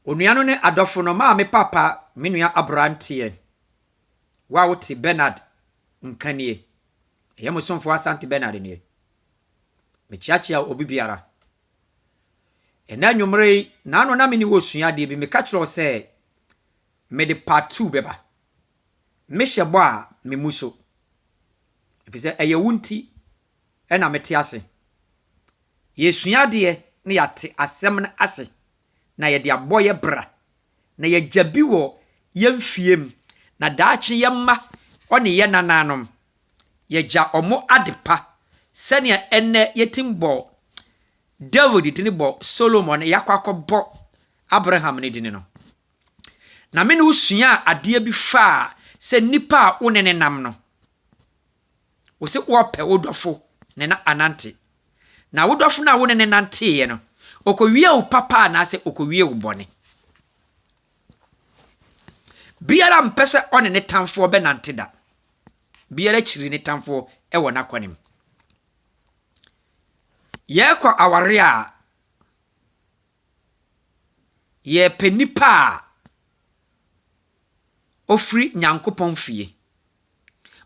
Onua no ne adɔfo no, maame, papa, me nua aberanteɛ, wo a wote Bernard nka nie. Ɛyɛ mo somfo Asante Bernard nie. Mekyeakyea obi biara. Ɛnɛ anwummere yi, naano na me ne wo sua adeɛ bi, meka kyerɛ wo sɛ mede part 2 bɛba. Mehyɛ bɔ a memu so. Ɛfiri sɛ ɛyɛ wo nti ɛna mete ase. Yɛsua adeɛ na yɛate asɛm no ase na yɛde abɔ yɛ bra na yɛagya bi wɔ yɛn fie mu na daakye yɛn mma ɔne yɛn nananom yɛgya ɔmo ade pa sɛnea ɛnɛ yɛtim bɔ David dini bɔ Solomon yɛakɔ akɔbɔ Abraham ne dini no. Na me ne wo sua adeɛ bi faa sɛ nipa a wo ne ne nam no, wo sɛ wɔpɛ wo dɔfo ne na anante. Na wo dɔfo no a wo ne ne nanteeɛ no, ɔkɔwie wo papa anaasɛ ɔkɔwie wo bɔne. Biara mpɛ sɛ ɔne ne tamfoɔ bɛnante da. Biara kyiri ne tamfoɔ wɔ n'akwanem. Yɛrekɔ aware a, yɛrepɛ nipa a ɔfiri Nyankopɔn fie.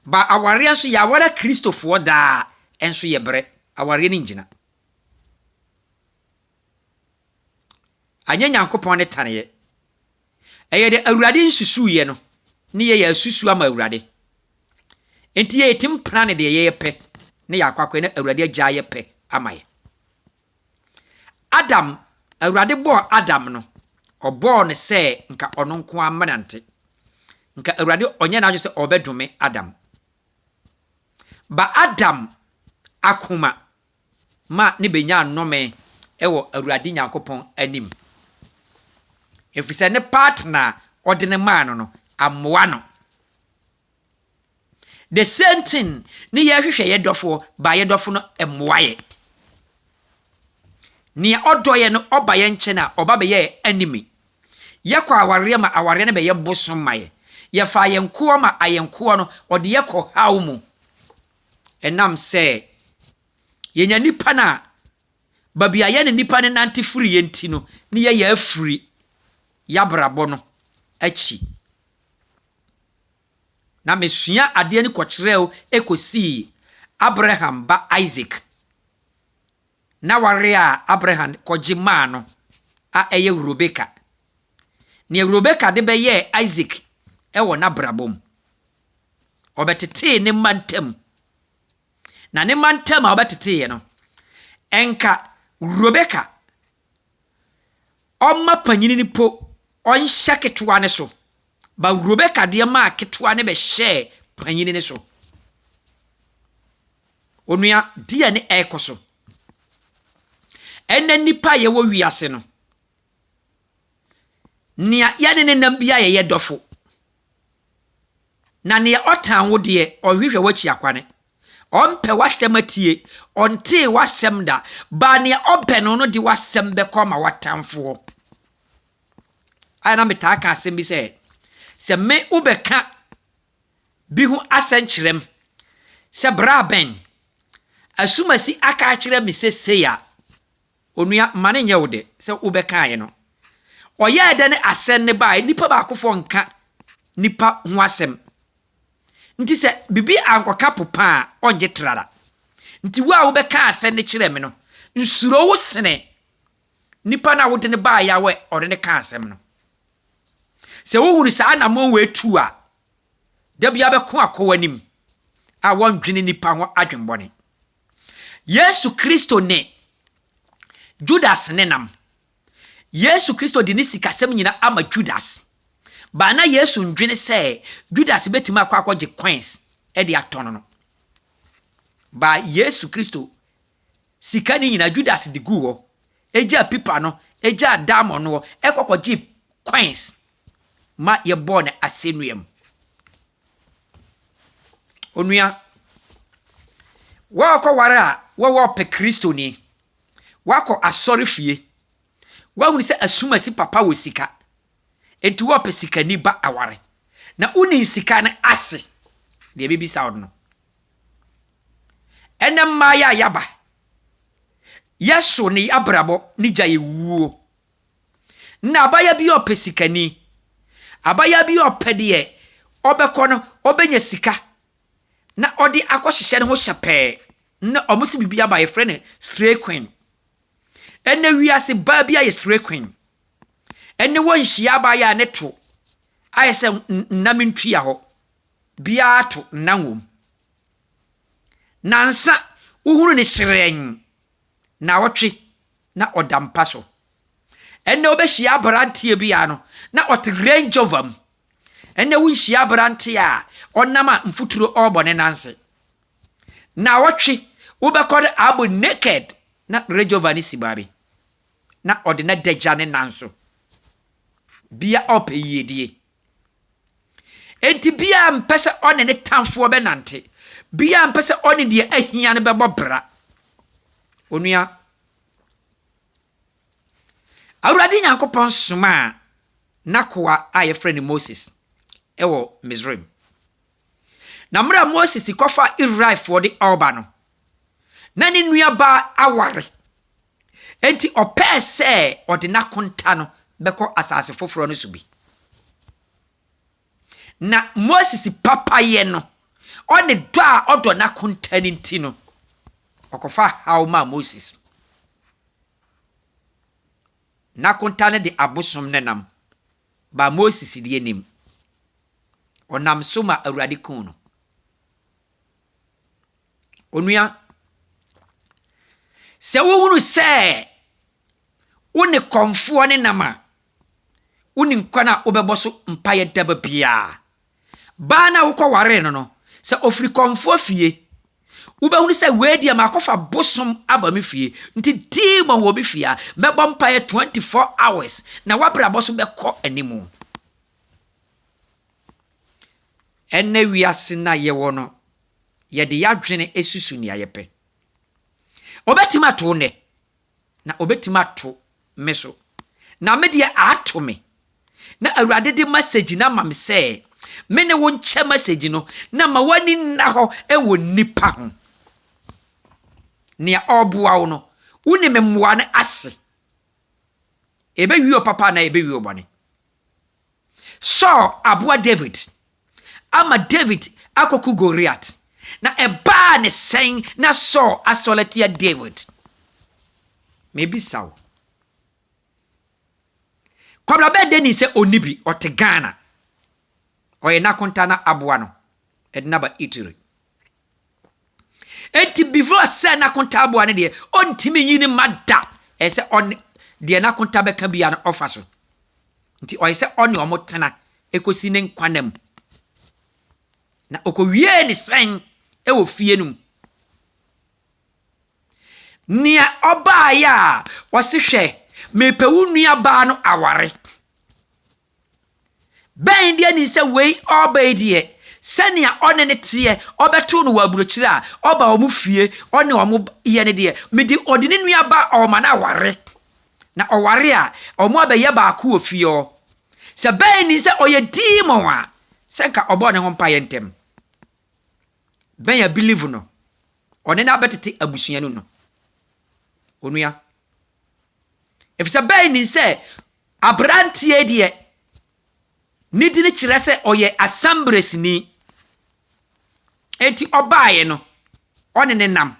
Ba awareɛ nso yɛaware Kristofoɔ daa nso yɛbrɛ. Awareɛ no ngyina. Anyɛ Nyankopɔn ne taneɛ. Ɛyɛ de Awurade nsusuiɛ no ne yɛyɛ asusu ama Awurade. Enti yɛyɛtim pra ne deɛ yɛyɛ pɛ ne yɛakɔ akɔyɛ na Awurade agya yɛ pɛ ama yɛ. Adam, Awurade bɔɔ Adam no, ɔbɔɔ no sɛ nka ɔno nko ara mmenante. Nka Awurade ɔnyɛ n'adwene sɛ ɔbɛdome Adam. Ba Adam akoma ma ne bɛnya nnome wɔ Awurade Nyankopɔn anim. Ɛfiri sɛ ne partner a ɔde no maa no no, ammoa no. The same thing ne yɛhwehwɛ yɛ dɔfoɔ, ba yɛ dɔfo no mmoa yɛ. Nea ɔdɔ yɛ no, ɔba yɛn nkyɛn a, ɔba bɛyɛ yɛ enemy. Yɛkɔ awareɛ ma awareɛ no bɛyɛ bosom ma yɛ. Yɛfa ayɛnkoɔ ma ayɛnkoɔ no, ɔde yɛ kɔ haw mu. Ɛnam sɛ yɛnya nipa no a, baabi a yɛne nipa no nante firi yɛn ti no, ne yɛyɛ afiri yɛabrabɔ no akyi. Na mesua adeɛ no kɔkyerɛw kɔsii Abraham ba Isaac n'aware a Abraham kɔgye maa no a ɛyɛ Rebeka. Nea Rebeka de bɛyɛɛ Isaac wɔ n'abrabɔ mu. Ɔbɛtetee ne mma ntam. Na ne mma ntam a ɔbɛteteeɛ no, ɛnka Rebeka ɔmma panyini no po ɔnhyɛ ketewa no so. Ba Rebeka deɛ maa ketewa no bɛhyɛɛ panyini no so. Onua, deɛ ne ɛrekɔ so. Ɛnɛ nipa a yɛwɔ wiase no, nea yɛne ne nam bi a yɛyɛ dɔfo. Na nea ɔtan wo deɛ, ɔhwehwɛ w'akyi akwane. Ɔmpɛ w'asɛm atie, ɔntee w'asɛm da. Ba nea ɔbɛ no no de w'asɛm bɛkɔ ama w'atamfoɔ. Ayɛ na metaa ka asɛm bi sɛ, sɛ me wobɛka bi ho asɛnkyerɛm sɛ bra bɛn asumasi aka akyerɛ me sesei a, onua ma ne nyɛ wo de sɛ wobɛkaeɛ no. Ɔyɛɛ dɛ ne asɛm ne baa nipa baakofoɔ nka nipa ho asɛm. Nti sɛ biribi ankɔka popa a, ɔngye trara. Nti wo a wobɛka asɛm ne kyerɛ me no, nsuro wo sene nipa no a wode ne baeɛ a ɔde ne ka asɛm no. Sɛ wohunu saa anammɔn wei tu a, da bia bɛko akɔ w'anim a wɔndwene nipa ho adwembɔne. Yesu Kristo ne Judas ne nam. Yesu Kristo de ne sikasɛm nyina ama Judas. Baa na Yesu ndwene sɛ Judas bɛtumi akɔ akɔgye coins de atɔn no. Baa Yesu Kristo sika ne nyinaa Judas de guu hɔ. Egyaa pipa no, egyaa diamond no hɔ, ɛkɔ kɔgye coins ma yɛbɔɔ no asɛnnua mu. Onua, wɔrekɔware a wɔwɔ pɛ Kristoni. Wakɔ asɔre fie. Wahunu sɛ asumasi papa wɔ sika. Enti wɔpɛ sikani ba aware. Na woni sika no ase. Deɛ bɛbisa wo no. Ɛnɛ mmaa yɛ a yaba. Yɛso ne abrabɔ ne gya yɛ wuo. Na abaayewa bi a ɔpɛ sikani, abaayewa bi a ɔpɛ deɛ ɔbɛkɔ no ɔbɛnya sika na ɔde akɔhyehyɛ ne ho hyɛpɛɛ. Na wɔn si biribi aba yɛfrɛ no slay queen. Ɛnɛ wiase baa bi ayɛ slay queen. Ɛnɛ wɔnhyia abaayewa a ne to ayɛ sɛ nnam ntua hɔ. Biara to nnam wom. Nansa wohunu ne hyerɛn. Naawɔtwe na ɔda mpa so. Ɛnɛ wobɛhyia aberanteɛ bi a no na ɔte Range Rover mu. Ɛnɛ wonhyia aberanteɛ a ɔnam a mfuturo ɔrebɔ ne nan ase. Naawɔtwe wobɛkɔ no abɔ naked na Range Rover no si baabi na ɔde n'adagya ne nan so. Bia ɔpɛ yiedie. Enti bia mpɛ sɛ ɔne ne tamfoɔ bɛnante. Bia mpɛ sɛ ɔne deɛ ahia no bɛbɔ bra. Onua, Awurade Nyankopɔn somaa n'akoa a yɛfrɛ no Moses wɔ Misraim. Na mmerɛ a Moses kɔfa Israelfoɔ de ɔreba no, na ne nuabaa aware. Enti ɔpɛɛ sɛ ɔde n'akonta no bɛkɔ asase foforɔ no so bi. Na Moses papayɛ no, ɔne dɔ a ɔdɔ n'akonta no nti no, ɔkɔfa haw maa Moses. N'akonta no de abosom no nam, baa Moses deɛ nim. Ɔnam so ma Awurade kuu no. Onua, sɛ wohunu sɛ wo ne kɔmfoɔ ne nam a, wonim kwan a wobɛbɔ so mpaeɛ daba biara. Baa no a wokɔwaree no no, sɛ ɔfiri kɔmfoɔ fie, wobɛhunu sɛ wei deɛ makɔfa bosom aba me fie, nti demon wɔ me fie a, mɛbɔ mpaeɛ 24 hours na w'abrabɔ so bɛkɔ animu. Ɛnnɛ wiase no a yɛwɔ no, yɛde yɛadwene susu nea yɛpɛ. Ɔbɛtumi ato wo nnɛ, na ɔbɛtumi ato me so. Na me deɛ ato me. Na Awurade de message no ama me sɛ me ne wo nkyɛ message no na ma w'ani nna hɔ wɔ nnipa ho. Nea ɔreboa wo no, wonim mmoa no ase. Ɛbɛwie ɔpapa anaa ɛbɛwie ɔbɔne. Saul aboa David ama David akɔku Goliat. Na ɛbaa ne sɛn na Saul asɔre atia David? Mebisa wo. Kwabena bɛɛ dɛ ni sɛ ɔnni bi, ɔte Ghana. Ɔyɛ n'akonta na aboa no, ɛde no aba Italy. Enti before sɛ n'akonta aboa no deɛ, ɔntumi nyi ne mma da. Ɛyɛ sɛ ɔne deɛ n'akonta bɛka bia no ɔfa so. Nti ɔyɛ sɛ ɔne ɔmo tena ekosi ne nkwa nna mu. Na ɔkɔwiee ne sɛn wɔ fie no mu. Nea ɔbaeɛ a ɔse hwɛ, mepɛ wo nuabaa no aware. Bɛn deɛ nim sɛ wei ɔreba yi deɛ, sɛnea ɔne no teɛ, ɔbɛto no wɔ aburokyire a, ɔba wɔn fie, ɔne wɔn yɛ no deɛ, mede ɔde ne nua ba ɔma no aware. Na ɔware a, wɔn abɛyɛ baako wɔ fie hɔ. Sɛ bɛn nim sɛ ɔyɛ demon a, sɛ nka ɔbɔɔ ne ho mpaeɛ ntɛm. Bɛn a believe no, ɔne no abɛtete abusua no no. Onua. Efisɛ bɛn nim sɛ Aberanteɛ yi deɛ, ne dini kyerɛ sɛ ɔyɛ Assembliesni. Enti ɔbaeɛ no, ɔne ne nam.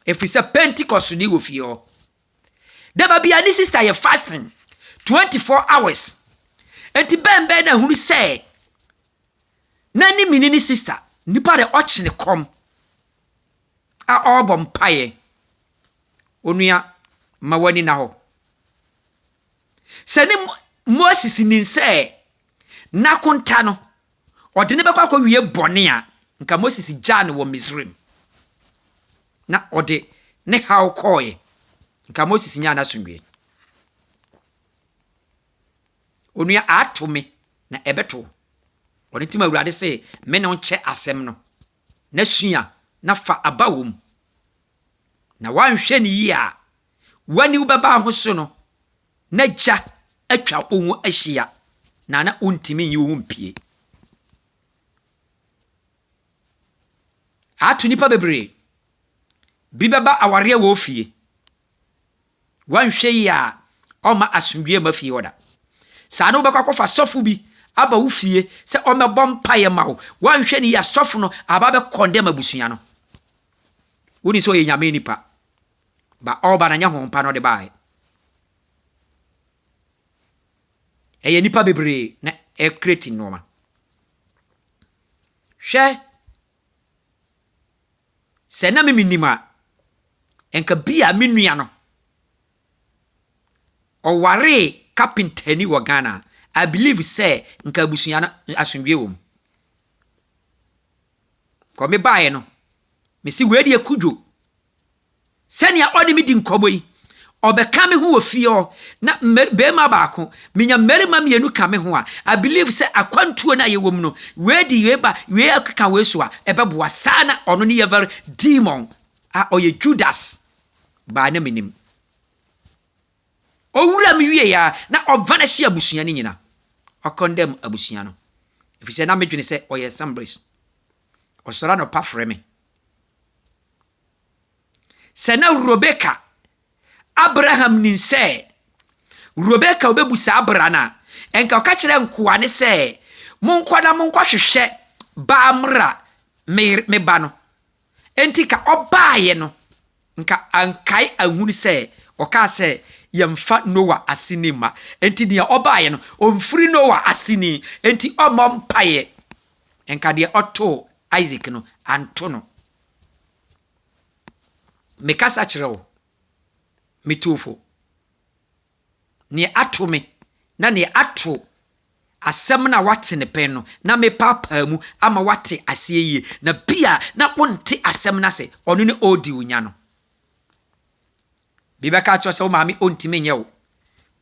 Ɛfiri sɛ Pentecostni wɔ fie hɔ. Daba bia ne sister yɛ fasting 24 hours. Enti bɛn bɛn na hunu sɛ na ne mini ne sister nipa de ɔkyene kɔm a ɔrebɔ mpaeɛ. Onua, ma w'ani nna hɔ. Sɛ ne Moses nim sɛ n'akonta no, ɔde no bɛkɔ akɔwie bɔne a, nka Moses gyaa no wɔ Misraim. Na ɔde ne haw kɔɔeɛ. Nka Moses nyaa n'asomdwoeɛ. Onua, ato me na ɛbɛto wo. Ɔno nti ma Awurade se me ne wo nkyɛ asɛm no, na sua na fa aba wɔ mu. Na woanhwɛ no yie a, w'ani wobɛba ho so no, na gya atwa wo ho ahyia, na na wontumi nyi wo ho mpue. Ato nnipa bebree. Bi bɛba awareɛ wɔ ofie. Woanhwɛ yie a, ɔmma asomdwoeɛ mma fie hɔ da. Saa no wobɛkɔ akɔfa sɔfo bi aba wo fie sɛ ɔmmɛbɔ mpaeɛ ma wo. Woanhwɛ no yie a, sɔfo no aba abɛkɔndɛm abusua no. Wonim sɛ ɔyɛ Nyame nipa. Ba ɔreba no, ɛnyɛ honhom pa na ɔde baeɛ. Ɛyɛ nnipa bebree na ɛkreti nneɛma. Hwɛ, sɛ na me menim a, nka bi a me nua no, ɔwaree kapentani wɔ Ghana. I believe sɛ nka abusua no asomdwoe wɔ mu. Kɔ me baeɛ no, mesi wei deɛ kudwo. Sɛnea ɔne me di nkɔmmɔ yi, ɔbɛka me ho wɔ fie hɔ na barima baako, menya mmarima mmienu ka me ho a, I believe sɛ akwantuo no a yɛwɔ mu no, wei di wei ba, wei akeka wei so a, ɛbɛboa. Saa na ɔno ne yɛ very demon a ɔyɛ Judas baa na menim. Owura me wie a, na ɔvanish abusua no nyina. Ɔkɔndɛm abusua no. Ɛfiri sɛ na medwene sɛ ɔyɛ Sambres. Ɔsɔre anɔpa frɛ me. Sɛ na Rebeka, Abraham nim sɛ Rebeka obebu saa bra no a, ɛnka ɔka kyerɛ nkoa ne sɛ, monkɔ na monkɔhwehwɛ baa mmra me, me ba no. Enti ka ɔbaeɛ no, nka ankae anhunu sɛ ɔkaa sɛ yɛmfa Noa aseni mma. Enti deɛ ɔbaeɛ no, ɔmfiri Noa aseni, enti ɔmmɔ mpaeɛ. Nka deɛ ɔtoo Isaac no, anto no. Mekasa kyerɛ wo, metu fo. Nea ato me na nea ato asɛm no a woate no pɛn no, na mepaapaa mu ama woate aseɛ yie. Na bi a na wonte asɛm no ase, ɔno ne ɔredi wo nya no. Bi bɛka akyerɛ sɛ wo maame ɔntumi nyɛ wo,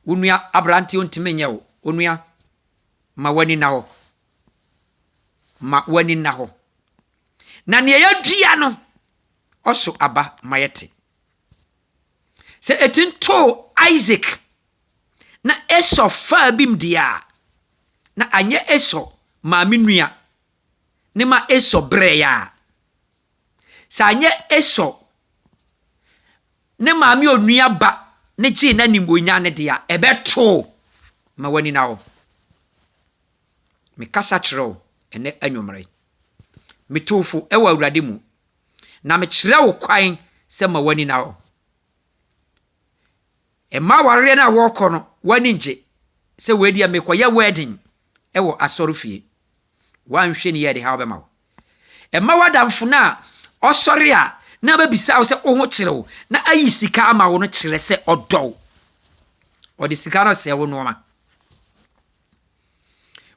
wo nua aberante ɔntumi nyɛ wo. Onua, ma w'ani nna hɔ. Ma w'ani nna hɔ. Na nea yɛadua no, ɔso aba ma yɛte. Sɛ ɛtumi too Isaac na Esau faa bi mu deɛ a, na anyɛ Esau maame nua ne ma Esau brɛeɛ a, sɛ anyɛ Esau ne maame onua ba ne gyee n'animuonyam no deɛ a, ɛbɛtoo ma w'ani na hɔ. Mekasa kyerɛ wo ɛnɛ anwummere. Metu wo fo wɔ Awurade mu, na mekyerɛ wo kwan sɛ ma w'ani nna hɔ. Mma awareɛ no a wɔrekɔ no, w'ani ngye sɛ wei deɛ mekɔyɛ wedding wɔ asɔrefie. Woanhwɛ ni yɛ de haw bɛma wo. Mma w'adamfo no a ɔsɔre a na abɛbisa wo sɛ wo ho kyerɛ wo na ayi sika ama wo no kyerɛ sɛ ɔdɔ wo. Ɔde sika no sɛe wo nneɛma.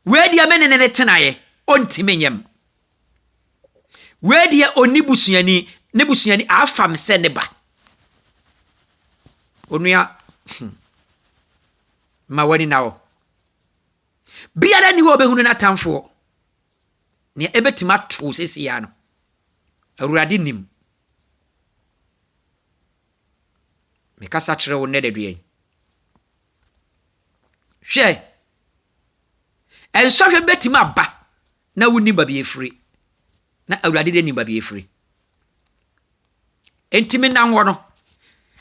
Wei deɛ me ne ne ne tenaeɛ, ɔntumi nyɛ m. Wei deɛ ɔnni busuani, ne busuani afa me sɛ ne ba. Onua, hmm, ma w'ani na hɔ. Biara nni hɔ a ɔbɛhunu n'atamfoɔ. Nea ɛbɛtumi ato seesei ara no, Awurade nim. Mekasa kyerɛ wo nnɛ dadua yi. Hwɛ! Nsɔhwɛ bɛtumi aba na wonnim baabi ɛfiri, na Awurade deɛ nim baabi ɛfiri. Enti menam hɔ no,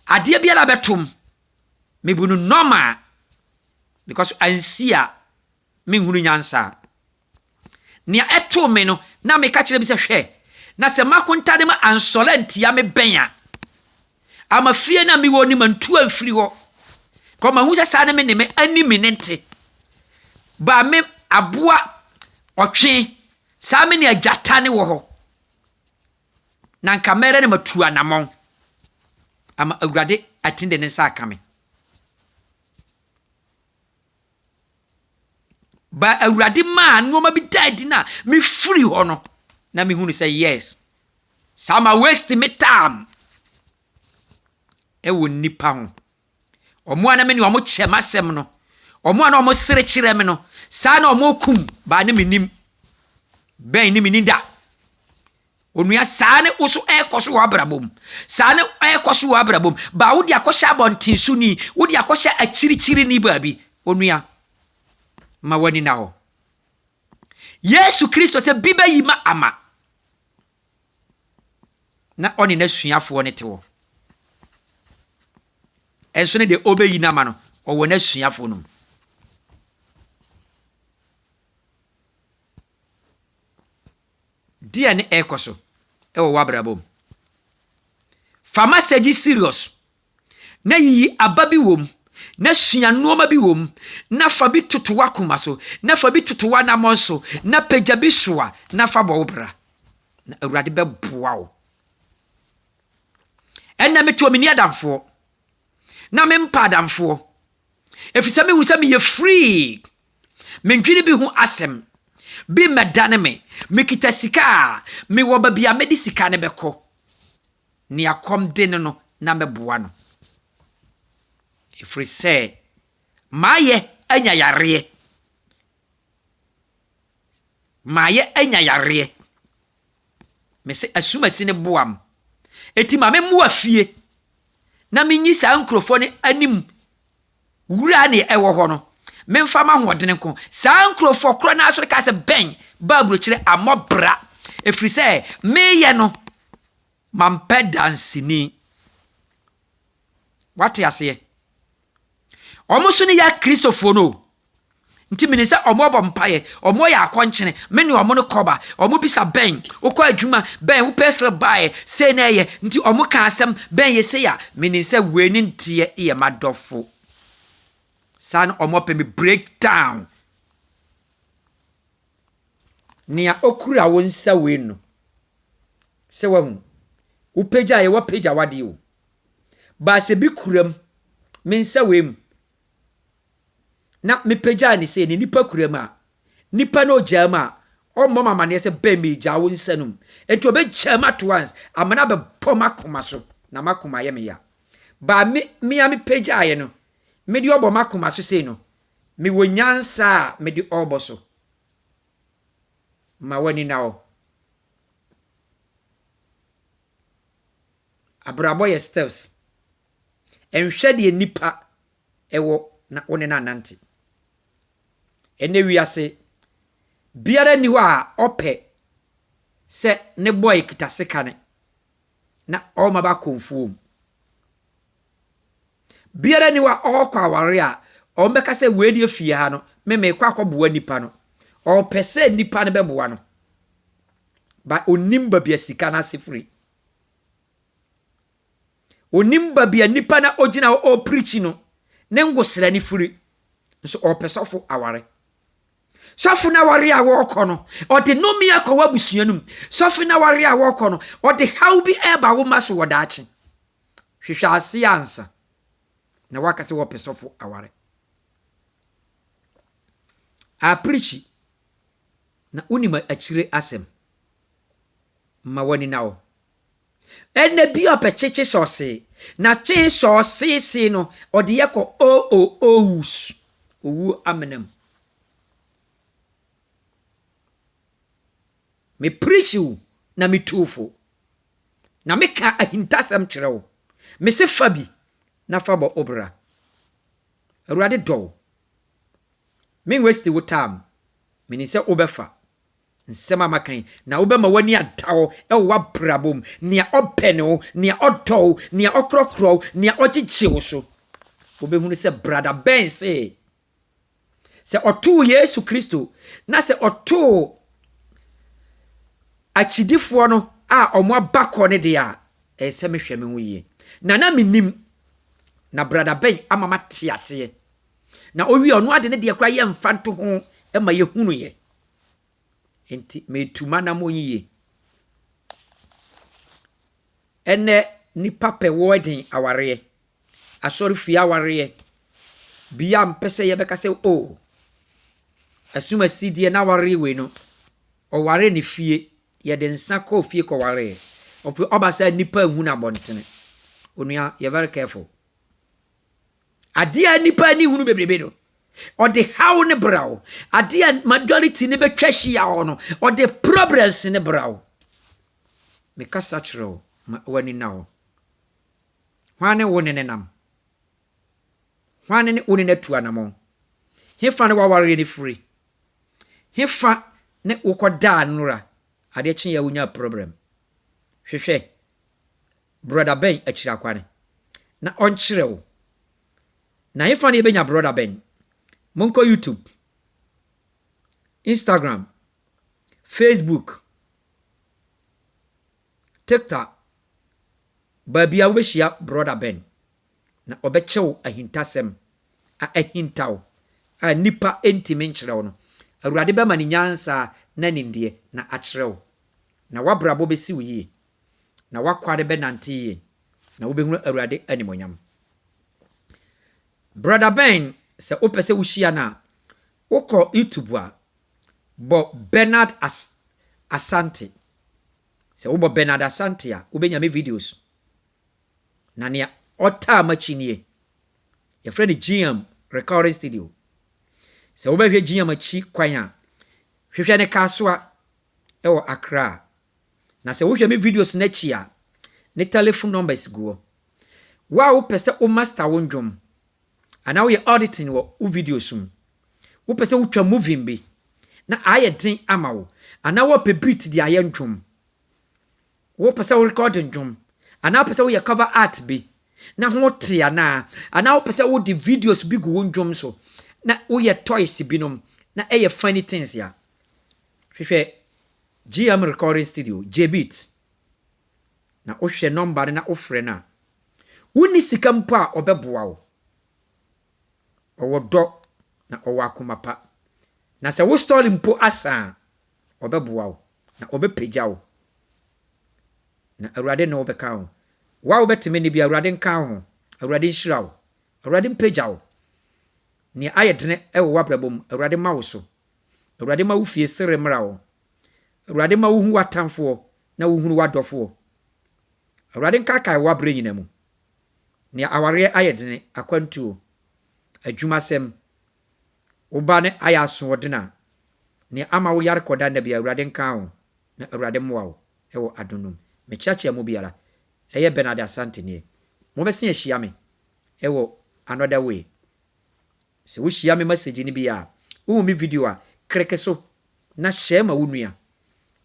adeɛ biara bɛtom, mebu no normal because ansi a menhunu nyansa a. Nea ɛtoo me no, na meka kyerɛ bi sɛ, Hwɛ, na sɛ m'akontade ma ansɔre antia me bɛn a, ama fie no a mewɔ no mantu amfiri hɔ. Kɔ mahu sɛ saa ne me ne me ani me ne nte. Ba me aboa ɔtwe, saa me ne agyata ne wɔ hɔ. Na nka mɛrɛ na matu anamɔn ama Awurade atene de ne nsa aka me. Ba Awurade maa nneɛma bi daa adi na mefiri hɔ no, na mehunu sɛ yes, saa ma waste me time ɛwɔ nnipa ho. Wɔn a na me ne wɔn kyɛ m'asɛm no, wɔn a na wɔn sere kyerɛ me no, saa na wɔn kum baa ne menim bɛn ne menim da. Onua, saa ne wo so ɛrekɔ so wɔ abrabɔ mu. Saa ne ɛrekɔ so wɔ abrabɔ mu. Ba wode akɔhyɛ abɔnten so ni, wode akɔhyɛ akyirikyiri ni baabi. Onua, ma w'ani na hɔ. Yesu Kristo sɛ bi bɛyi ma ama. Na ɔne n'asuafoɔ no te hɔ. Ɛnso ne deɛ ɔbɛyi no ama no, ɔwɔ n'asuafoɔ no mu. Deɛ ne ɛrekɔ so wɔ w'abrabɔ mu. Fa message serious na yiyi aba bi wom, na sua nneɛma bi wom, na fa bi toto w'akoma so, na fa bi toto w'anammɔn so, na pagya bi soa, na fa bɔ wo bra. Na Awurade bɛboa wo. Ɛnna mete wɔ menni adamfoɔ, na mempa adamfoɔ, ɛfiri sɛ mehu sɛ meyɛ free. Mendwene bi ho asɛm. Bi mmɛdane me. Mekita sika a, mewɔ baabi a mede sika no bɛkɔ. Nea kɔm de no no, na mɛboa no. Ɛfiri sɛ, mayɛ anya yareɛ. Mayɛ anya yareɛ. Mese asumasi no boa m. Enti ma memmoa fie na menyi saa nkurɔfoɔ no anim wura ne ɛwɔ hɔ no. Memfa m'ahoɔdene nko. Saa nkurɔfoɔ korɔ no ara nso kaa sɛ bɛn ba aburokyire ammɔ bra. Ɛfiri sɛ meyɛ no Mampɛ danseni. Wate aseɛ? Wɔn nso ne yɛ Akristofoɔ no o. Nti menim sɛ wɔn bɔ mpaeɛ, wɔn yɛ akɔnkyene, me ne wɔn no kɔba, wɔn bisa bɛn, wokɔ adwuma, bɛn, wo pɛsrɛ baeɛ, sei na ɛyɛ, nti wɔn ka asɛm, bɛn yɛ sei a, menim sɛ wei ne nteɛ yɛ m'adɔfo. Saa na wɔn pɛ me break down. Nea okura wo nsa wei no, sɛ wahu, wopagya yɛ wapagya w'adeɛ o. Baa sɛ bi kura mu, me nsa wei mu, na mepagyaa ne sei ne nipa kura mu a, nipa no ogyaa mu a, ɔmmɔ m amaneɛ sɛ bɛn megyaa wo nsa no mu. Enti ɔbɛgyaa mu at once, amena bɛbɔ m'akoma so, na m'akoma ayɛ me ya. Baa me, me a mepagyaeɛ no, mede ɔbɔ m'akoma so sei no, Mewɔ nyansa a mede ɔrebɔ so. Ma w'ani nna hɔ. Abrabɔ yɛ steps. Nhwɛ deɛ nipa wɔ na wo ne no anante. Ɛnɛ wiase, biara nni hɔ a ɔpɛ sɛ ne boy kita sekane na ɔrema ba kɔmfuo mu. Biara nni hɔ a ɔrekɔ aware a wɔbɛka sɛ wei deɛ fie ha no me merekɔ akɔboa nipa no. Ɔpɛ sɛ nipa no bɛboa no. Ba onim baabi a sika no ase firi. Onim baabi a nipa na ogyina hɔ ɔreprikyi no ne ngosra no firi. Nso ɔpɛ sɔfo aware. Sɔfo no aware a wɔrekɔ no, ɔde nnome akɔ w'abusua no mu. Sɔfo no aware a wɔrekɔ no, ɔde haw bi ɛreba wo mma so wɔ daakye. Hwehwɛ ase ansa na woaka sɛ wɔpɛ sɔfo aware. Aprikyi na wonim akyire asɛm. Ma w'ani na hɔ. Ɛnna bi a ɔpɛ kyekye sɔɔsee, na kye sɔɔseesee no ɔde yɛ kɔ oos, owuo amena mu. Me preach wo na me tu wo fo. Na me ka ahintasɛm kyerɛ wo. Me se fa bi na fa bɔ wo bra. Awurade dɔ wo. Me waste wo time. Menim sɛ wobɛfa nsɛm a maka yi na wobɛma w'ani ada hɔ wɔ w'abrabɔ mu. Nea ɔbɛne wo, nea ɔdɔ wo, nea ɔkorɔkorɔ wo, nea ɔgyegye wo so. Wobɛhunu sɛ brada bɛn se Sɛ ɔtoo Yesu Kristo na sɛ ɔtoo akyidifoɔ no a wɔn aba kɔ no deɛ a, ɛyɛ sɛ mehwɛ me ho yie. Na na menim, na brada bɛn ama mate aseɛ. Na owie ɔno ade ne deɛ koraa yɛmfa nto ho ma yɛhunuiɛ. Enti metu m'anammɔn yie. Ɛnnɛ nnipa pɛ wedding awareɛ, asɔrefie awareɛ. Bia mpɛ sɛ yɛbɛka sɛ oh, asumasi deɛ n'awareɛ wei no, ɔwaree ne fie, yɛde nsa kɔɔ fie kɔwareɛ. Ɔfiri ɔba sɛ nnipa nhu no abɔntene. Onua, yɛ very careful. Adeɛ a nnipa ani hunu bebrebe no, ɔde haw ne bra wo. Adeɛ a majority ne bɛtwa hyia hɔ no, ɔde problems ne bra wo. Mekasa kyerɛ wo, ma w'ani nna hɔ. Hwan ne wo ne no nam? Hwan ne wo ne no atu anammɔn? Hefa ne w'awareɛ no firi? Hefa ne wokɔdaa nnora adeɛ kyeeɛ a wonyaa problem? Hwehwɛ brɔda bɛn akyiri akwane na ɔnkyerɛ wo. Na hefa na yɛbɛnya Brother Ben? Monkɔ YouTube, Instagram, Facebook, TikTok, baabi a wobɛhyia Brother Ben. Na ɔbɛkyɛ wo ahintasɛm a ahinta wo a nnipa ntumi nkyerɛ wo no. Awurade bɛma no nyansa na nimdeɛ na akyerɛ wo. Na w'abrabɔ bɛsi wo yie. Na w'akwade bɛnante yie. Na wobɛhunu Awurade animuonyam. Brother Ben, sɛ wopɛ sɛ wohyia no a, wokɔ YouTube a, bɔ Bernard As Asante. Sɛ wobɔ Bernard Asante a, wobɛnya me videos. Na nea ɔtaa m'akyi nie. Yɛfrɛ no GM Recording Studio. Sɛ wobɛhwɛ GM akyi kwan a, hwehwɛ ne Kasoa ɛwɔ Accra. Na sɛ wohwɛ me videos n'akyi a, ne telephone numbers gu hɔ. Wo a wopɛ sɛ wo master wo ndwom, anaa woyɛ auditing wɔ wo videos mu, wopɛ sɛ wotwa movie bi, na ayɛ den ama wo, anaa wopɛ beat de ayɛ ndwom, wopɛ sɛ wo record ndwom, anaa wopɛ sɛ woyɛ cover art bi, na ho te anaa wopɛ sɛ wode videos bi gu wo ndwom so, na woyɛ toys binom, na ɛyɛ funny things a, hwehwɛ GM Recording Studio, J-Beat. Na wohwɛ number no na wofrɛ no a, wonni sika mpo a ɔbɛboa wo. Ɔwɔ dɔ na ɔwɔ akoma pa. Na sɛ wo story mpo asa a, ɔbɛboa wo na ɔbɛpagya wo. Na Awurade ne wo bɛka ho. Wo a wobɛteme ne bi, Awurade nka wo ho. Awurade nhyira wo. Awurade mpagya wo. Nea ayɛ dene wɔ w'abrabɔ mu, Awurade ma wo so. Awurade ma wo fie sere mmra wo. Awurade ma wohu w'atamfoɔ na wohunu w'adɔfoɔ. Awurade nkaakae w'abrɛ nyina mu. Nea awareɛ ayɛ dene, akwantuo, adwumasɛm, wo ba ne ayɛ asoɔden a, nea ama wo yare kɔda nna bi, Awurade nka wo na Awurade mmoa wo ɛwɔ adom no mu. Mekyeakyea mu biara. Ɛyɛ Bernard Asante nie. Mobɛsen ahyia me ɛwɔ another way. Sɛ wohyia me message no bi a, wohu me video a, click so na hyɛ ma wo nua.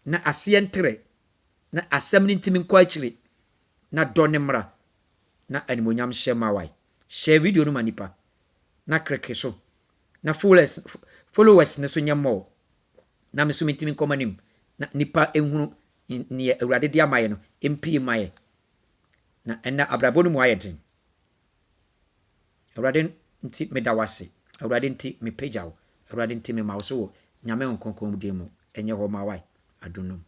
Na aseɛ ntrɛ na asɛm no ntimi nkɔ akyire na dɔ ne mmra na animonyam hyɛ ma wae. Share video no ma nipa na click so na followers ne so nyɛ mmɔɔ na me so mentimi nkɔ m'anim na nipa ehunu neɛ Awurade de ama yɛ no mpie ma yɛ. Na ɛnɛ abrabɔ no mu ayɛ den. Awurade nti meda wo ase. Awurade nti mepagya wo. Awurade nti mema wo so wɔ Nyame Nkronkron din mu. Ɛnyɛ hɔ ma wae. Adom no mu.